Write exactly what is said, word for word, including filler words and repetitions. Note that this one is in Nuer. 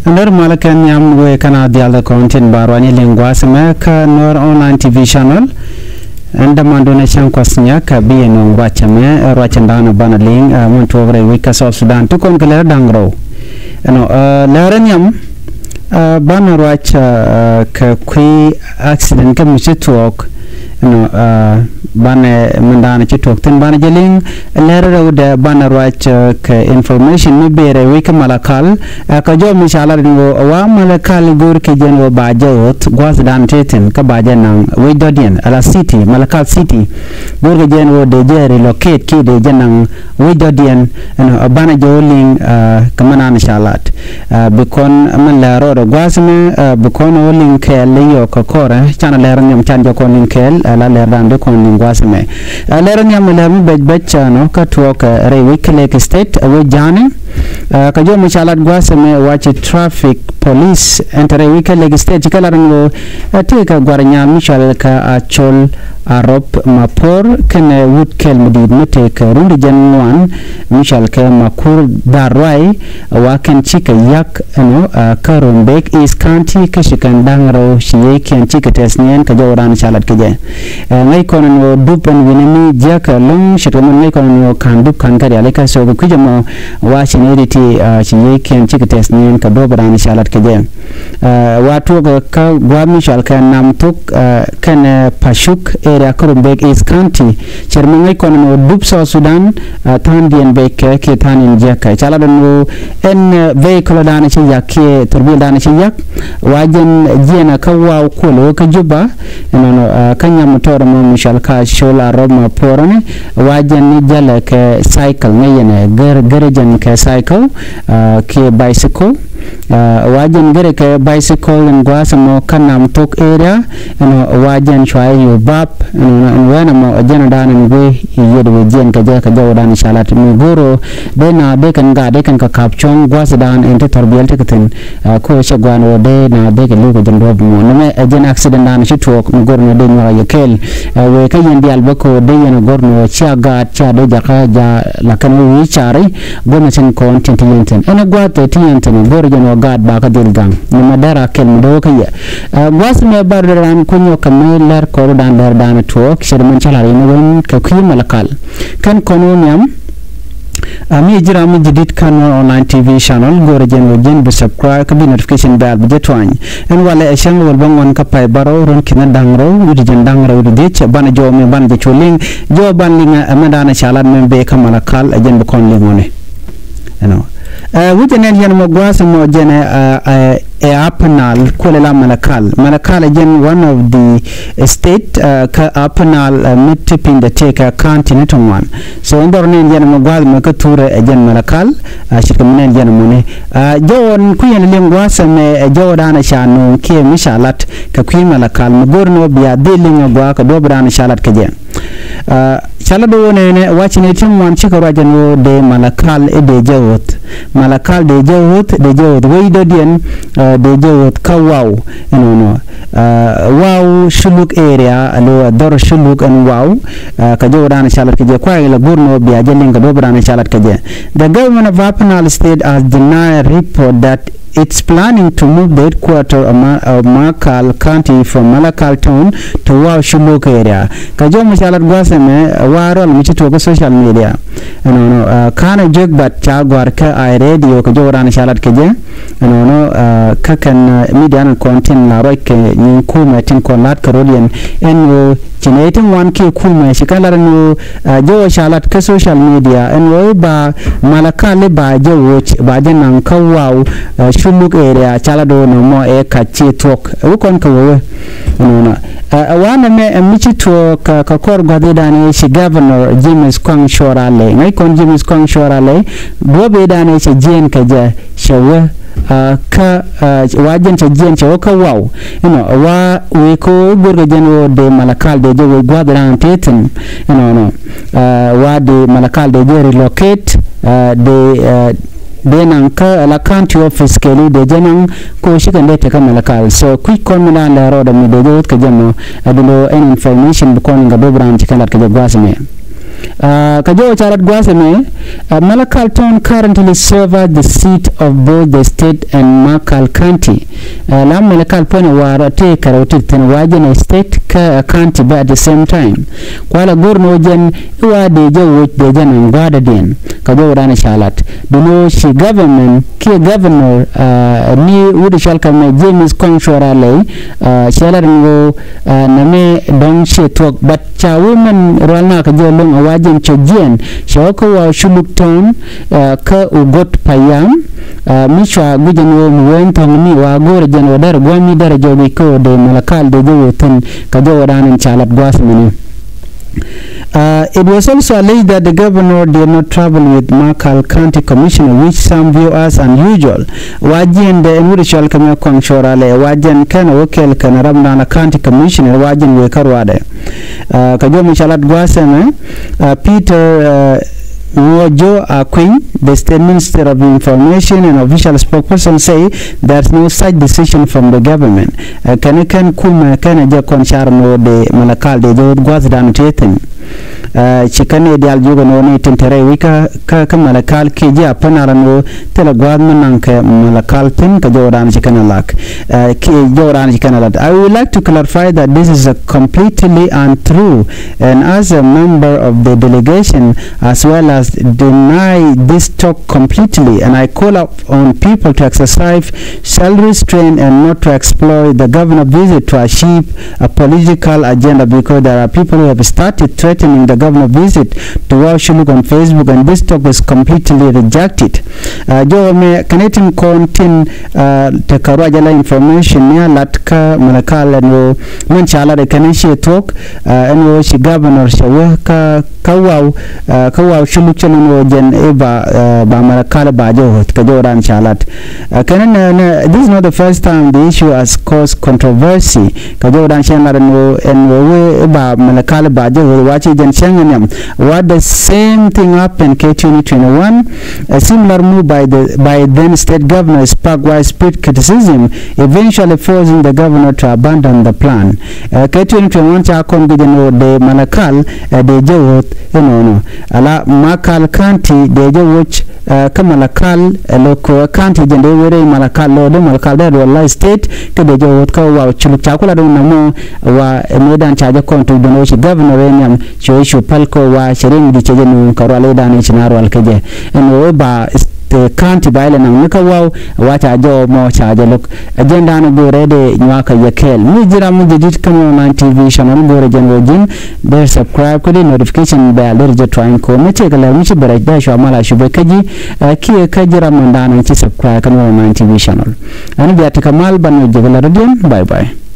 Nɛr malä kɛ nhiam wëë kɛn a dhial kɔn tin ba ruany liŋ gua̱a̱th mɛ kä Nuer Online T V channel. Ɛn dämandu ni cäŋ kuɔth nyak kɛ bi yɛ nööŋ ruacä mɛ, ruacä da̱a̱n banɛ liŋ, ɛ, min tuɔɔk rɛy wec kä South Sudan ti kɔn kɛ lɛr da̱ŋ rɛw. Ɛnɔ, ɛ, lɛr nhiam, ɛ, banɛ ruac, ɛ, kɛ kui̱ accident kä mi ci thuɔɔk. Ɛnɔ, ɛ, banɛ min da̱a̱n ci tuɔɔk thin banɛ jɛ liŋ. Lɛr rɛwdɛ banɛ ruac, ɛ, kɛ information mi bëë rɛy wec kä Malakal. Ɛ, kɛ jɔw mi ca lat ni ɣöö wa Malakal go̱o̱r kɛ jɛn ɣöö ba jɛ ɣöth gua̱thdan tëë thi̱n kä ba jɛ naŋ wec dɔ̱diɛn ala city, Malakal city. Go̱o̱r kɛ jɛn ɣöö dee jɛ relocate kiɛ dee jɛ naŋ wec dɔ̱diɛn. Ɛnɔ, ɛ, banɛ jɛ ɣöö liŋ, ɛ, kɛ mɛn an ca lat. Ɛ, bi kɔn mɛn lɛ rɔɔdɛ gua̱a̱th mɛ, ɛ, bi kɔn ɣöö liŋ kɛɛl i̱ yɔk kɛ kɔrɛ canɛ lɛr nhiam can jɛ kɔn liŋ kɛɛl, ɛ, la lɛr dan bi kɔn liŋ gua̱a̱th mɛ. Ɛ, lɛr nhiam lɛr mi bɛc bɛc, ɛ, nɔ kä tuɔɔk, ɛ, rɛy wec kɛ Lake State, ɛ, wec ja̱a̱ni. Ɛ, kɛ jɔw mi ca lat gua̱a̱th mɛ wa ci traffic police ɛn te rɛy wec kɛ Lake State ci kɛ lat ɛn ɣöö, ɛ, tëëkɛ gua̱r nyaal mi cɔal kɛ Acol Arop Mapor kɛnɛ wut kɛl mi di̱i̱t mi tëëkɛ run ti jɛn ŋuan mi cɔal kɛ Makur Dharwai, wa kɛn cikɛ yak ɛnɔ, ɛ, kä Rumbek East County kä ci kɛn da̱ŋ rɛw ci yey kiɛn cikɛ tɛth niɛn kɛ jɔw dan ca lat kɛ jɛ. Ɛ, ŋäc kɔn ɛn ɣöö dup ɛn wi̱ni mi jiäk ɛlɔ̱ŋ ce̱tkɛ mɛn ŋäc kɔn ɛn ɣöö ka̱n dup ka̱n kä rialikä thok kɛ kui̱c ɛmɔ wa ci nɛy ti ti, ɛ, ci yey kiɛn cikɛ tɛth niɛn kɛ duɔ̱ɔ̱p ɛ raan ca lat kɛ jɛ. Ɛ, wa tuɔɔk kä gua̱a̱th mi cɔal kɛ Nam Thok, ɛ, kɛnɛ Pacuk area kä Rumbek East County. Cɛr mi ŋäc kɔn ɛn ɣöö dup South Sudan, ɛ, tha̱a̱ŋdiɛn bɛc kɛ kiɛ tha̱a̱ŋdiɛn jiäk kɛ ca lat ɛn ɣöö ɛn, ɛ, vehicle dan ci yak kiɛ thurbil dan ci yak wa jɛn jiɛn ɛ kä waw kuɔl ɣöö kä Juba. Ɛnɔnɔ, ɛ, kä nyam tɔɔr mɔ mi cɔal kä Acol Arop Mapor ni wa jɛn ni jälɛ kɛ cycle ŋäc yɛn ɛ gär gär jɛn kɛ cycle, ɛ, kiɛ bicycle. Ɛ, wa jɛn gär kɛ bicycle in gua̱a̱th mɔ kä Nam Thok area. Ɛnɔ wa jɛn cua i̱ yo̱o̱ bap ɛnɔnɔ ɛn wɛn ɛmɔ ɛ jɛn ɛ dan ɛn guey i̱ yiet wee jiɛn kɛ jɛ kɛ jɔw dan ca lat mi go̱o̱r ɣöö dee na dee kɛn gaat dee kɛn kɛ ka̱p cuɔ̱ŋ gua̱a̱th dan ɛn ti thurbil ti kɛ thi̱n. Ɛ, ko̱ cɛ gua̱a̱n ɣöö dee na dee kɛ li̱w kɛ jɛn duɔ̱ɔ̱p mɔ nɛmɛ ɛ jɛn accident dan ci tuɔɔk mi go̱r ni ɣöö dee nyuak yɛ kɛɛl. Ɛ, wëë kä yɛn diaal bä ko̱ dee yɛn ɛ go̱r ni ɣöö cia gaat cia dee jakä ja la kɛn wä wi̱i̱ cari. Go̱r ni tin kɔn tin ti yɛn thi̱n ɛn ɛ gua̱a̱th ti yɛn thi̱n go̱r jɛn ɣöö gaat ba kä dhil gaŋ nɛmɛ dee ra kɛl mi dee wä kä yɛ. Ɛ, gua̱a̱th mɛ bar dee ran kunyɔ kɛ mi lɛr kɔr dan lɛr dan tuɔɔk cɛ dee mɛn cä la̱r yɛn wän kɛ kui̱ Malakal. Kɛn kɔn wä nhiam. Ami ji̱ ram mi ji̱ di̱t kä Nuer Online T V channel go̱rɛ jɛn wä jɛn bi subscribe kä bi notification bell bi jɛ tuany. Ɛn walɛ ɛ cäŋ wäl bä ŋuan kä pay bärɔw run kinɛ da̱ŋ rɛw wi̱cdɛ jɛn da̱ŋ rɛw wi̱cdɛ dhiec banɛ jɔw mi banɛ jɛ cu liŋ. Jɔw ban liŋ ɛ mɛ danɛ ca lat mɛ bee kä Malakal ɛ jɛn bi kɔn liŋ ɔni. Ɛnɔ. Ɛ, wi̱cɛ nɛn yɛn mɔ gua̱a̱th mɔ jɛn ɛ, ɛ, ɛ Upper Nile kuɔlɛ la Malakal. Malakal ɛ jɛn one of the, ɛ, state, ɛ, kä Upper Nile, ɛ, mi ti piny dɛ tëë kɛ county ni ti ŋuan. So in dhɔr nɛn yɛn mɔ gua̱a̱th mɔ kä thurɛ ɛ jɛn Malakal, ɛ, ce̱tkɛ mi nɛn yɛn mɔ ni. Ɛ, jɔwɔ kui̱ yɛn liŋ gua̱a̱th mɛ ɛ jɔwɔ danɛ ca no̱o̱ŋ kiɛ mi ca lat kɛ kui̱ Malakal mi go̱r ni wä bia dhil liŋ ɛ gua̱a̱th kɛ duɔ̱p danɛ ca lat kɛ jɛ. Ɛ, ca lat do̱ wä nɛnɛ wa ci ni ti ŋuan cikɛ ruac ɛn wä dee Malakal i̱ dee jɛ ɣöth. Malakal dee jɛ ɣöth, dee jɛ ɣöth wec dɔ̱diɛn, ɛ, dee jɛ ɣöth kä Waw. Ɛnɔnɔ, ɛ, Waw Shuluk area, alo dhɔr Shuluk ɛn Waw. Ɛ, kɛ jɔw dan ca lat kɛ jɛ kuay la go̱r ni wä bia jɛ liŋ kɛ duɔ̱p dan ca lat kɛ jɛ. The government of Upper Nile State has denied report that it's planning to move the headquarter of Ma-, of Malakal County from Malakal town to Waw Shuluk area. Kɛ jɔw mi ca lat gua̱a̱th ɛmɛ, ɛ, wa rɔl mi ci tuɔɔk kä social media. Ɛnɔnɔ, ɛ, ka̱n ɛ jek bat ca gua̱r kä Eye Radio kɛ jɔw dan ca lat kɛ jɛ. Ɛnɔnɔ, ɛ, kä kɛn, ɛ, media ni kɔn tin la ruac kɛ nyin kumɛ tin kɔn lat kɛ rɔl yɛn ɛn ɣöö ci nɛy ti ŋuan kiɛ kumɛ ci kɛn lat ɛn ɣöö, ɛ, jɔwɔ ca lat kä social media ɛn ɣöö ba Malakal i̱ ba jɛ woc ba jɛ naŋ kä Waw, ɛ, Shuluk area ca lat ɣöö nɔmɔ ɛ kac ci thuɔ̱k ɛ wä kɔn kɛ wee wee. Ɛnɔnɔ, ɛ, ɛ wanɛ mɛ ɛ mi ci tuɔɔk kɛ, kɛ kɔr gua̱th i̱ danɛ ci Governor James Kwaŋ Cuɔr Alɛ ŋäc kɔn James Kwaŋ Cuɔr Alɛ duɔ̱p i̱ danɛ cɛ jiɛɛn kɛ jɛ cɛ wä, ɛ, kä, ɛ, wa jɛn cɛ jiɛɛn cɛ wä kä Waw. Inɔ wa wee ko go̱rkɛ jɛn wä dee Malakal dee jɛ wee gua̱th i̱ danɛ tëë thi̱n. Inɔnɔ, ɛ, wa dee Malakal dee jɛ relocate, ɛ, dee, ɛ, dee naŋ kä la county office kɛɛliw dee jɛ naŋ ko cikɛ dee tekä Malakal. So kui̱c kɔn mi dan lɛ rɔɔdɛ mi dee jɛ wuth kɛ jɛ mɔ ɛ dundo ɛn information bi kɔn in kɛ duɔ̱p ran cikɛ lat kɛ jɛ gua̱a̱th mɛ. Kä jɔwä ca lat gua̱a̱th ɛmɛ, Malakal town currently serve as the seat of both the state and Makal County. La Malakal puɔ̱nɛ wa̱a̱ rɔ tëë kärɛ wä tëë thi̱n wa̱a̱ jɛn ɛ state kä ɛ county bä at the same time. Kualɛ go̱r ni wä jɛn i̱ wa̱a̱ dee jɛ woc dee jɛ naŋ gua̱a̱dädiɛn. Kä jɔwä danɛ ca lat duno ci government kiɛ governor ni wut i̱ cɔal kɛ mɛ James Kɔŋ Cuɔra Lɛy. Cɛ lat ni wä nɛmɛ dɔ̱ŋ ciɛ thuɔ̱k, but ca wi̱i̱ mɛn rual nakä jɛ lo̱ŋ a wa̱a̱ jɛn cɛ jiɛn cɛ wä kä wa̱a̱ culuk tɔ̱ɔ̱n kä ugot payam. Mi cua guic ɛn ɣöö mi wee ɛn thɔ̱ŋ ni wa̱a̱ go̱o̱rɛ jɛn ɣöö derɛ gua̱a̱m mi derɛ jɔk i̱ kä ɣöö dee Malakal dee jɛ wee thi̱n. Kä jɛ wä da̱a̱n ɛn ca lat gua̱a̱th mini. Uh, it was also alleged that the governor did not travel with Makal County Commissioner, which some view as unusual. Wa jiɛn dee ɛn wut i̱ cɔal kɛ mɛ Kɔŋ Cuɔra Lɛy wa jiɛn kɛn a wä kɛl kɛn a ram dan a County Commissioner wa jiɛn wee kä ruaadɛ. Kä jɔw mi ca lat gua̱a̱th ɛmɛ, Peter Ŋuɔjo Akuiny, the State Minister of Information and official spokesperson, say there's no such decision from the government. Kɛn kɛn kumɛ kɛn jɛ kɔn car ni wä de Malakal de jɛ wä gua̱a̱th dan tëë thi̱n. Ci kɛn ɛ diaal jiök ni wä ni tin te rɛy wi̱c kä kä Malakal kiɛ ji̱ a pän a rɔ ni wä thilɛ gua̱a̱th mi naŋ kɛ Malakal thi̱n kä jɔwdan ci kɛn a lak. Ki jɔwdan ci kɛn a lat. I would like to clarify that this is a completely untrue, and as a member of the delegation as well as deny this talk completely, and I call up on people to exercise self-restraint and not to exploit the governor visit to achieve a political agenda, because there are people who have started threatening the governor visit to Wau Shuluk on Facebook, and this talk was completely rejected. Jɔwä mɛ kɛn i̱ tin kɔn tin te kä ruac ala information ni a lat kä Malakal ɛn ɣöö min ca lat ɛ kɛn i̱ ciɛ thuɔ̱k ɛn ɣöö ci governor cɛ wee kä kä Wau kä Wau Shuluk cɛ lun ɣöö jɛn i̱ ba ba Malakal ba jɛ ɣöth kä jɔwdan ca lat. Kɛn nɛ nɛ, this is not the first time the issue has caused controversy. Kä jɔwdan cɛ lat ɛn ɣöö ɛn ɣöö wee i̱ ba Malakal ba jɛ ɣöth wa ci jɛn cäŋ ɛn yam. What the same thing happened kɛ twenty twenty-one. A similar move by the by then state governor sparked widespread criticism, eventually forcing the governor to abandon the plan. Kɛ twenty twenty-one ca kɔn guic ɛn ɣöö dee Malakal dee jɛ ɣöth ɛnɔnɔ. Ala Makal County dee jɛ woc kä Malakal ɛ lo̱k county jɛn dee wee rɛy Malakal lo̱k dee Malakal dee ruɔl la state kä dee jɛ ɣöth kä Wau Shuluk ca kula dee wä namɔ. Wa mëëdan ca jɛ kɔn tuk dee wä ci governor rɛy niam ci wä cu päl kä wa ci riŋ di cɛ jɛ nuŋ kä rual i̱dan i̱ ci na rual kä jɛ. Ɛn wä ba county ba ilɛ naŋ ni kä Wau wa ca jɔw mɔ ca jɛ lo̱k. Ɛ jɛn da̱a̱n ɛ go̱o̱rɛ dee nyuakä yɛ kɛɛl mi ji̱ ram mi jɛ dit kä Nuer Online T V channel go̱o̱rɛ jɛn wä ji̱n. Dee subscribe kä dee notification bell dee jɛ tuany ko̱o̱m mi tëëk lɛr mi ci bɛ rɛc dee cua mal a cupɛ kä ji̱. Kiɛ kä ji̱ ram man da̱a̱n ɛn ci subscribe kä Nuer Online T V channel. Ɛn bia ti kä mal ban wä jɛ kɛ lɛr rɔ diɛn. Bye bye.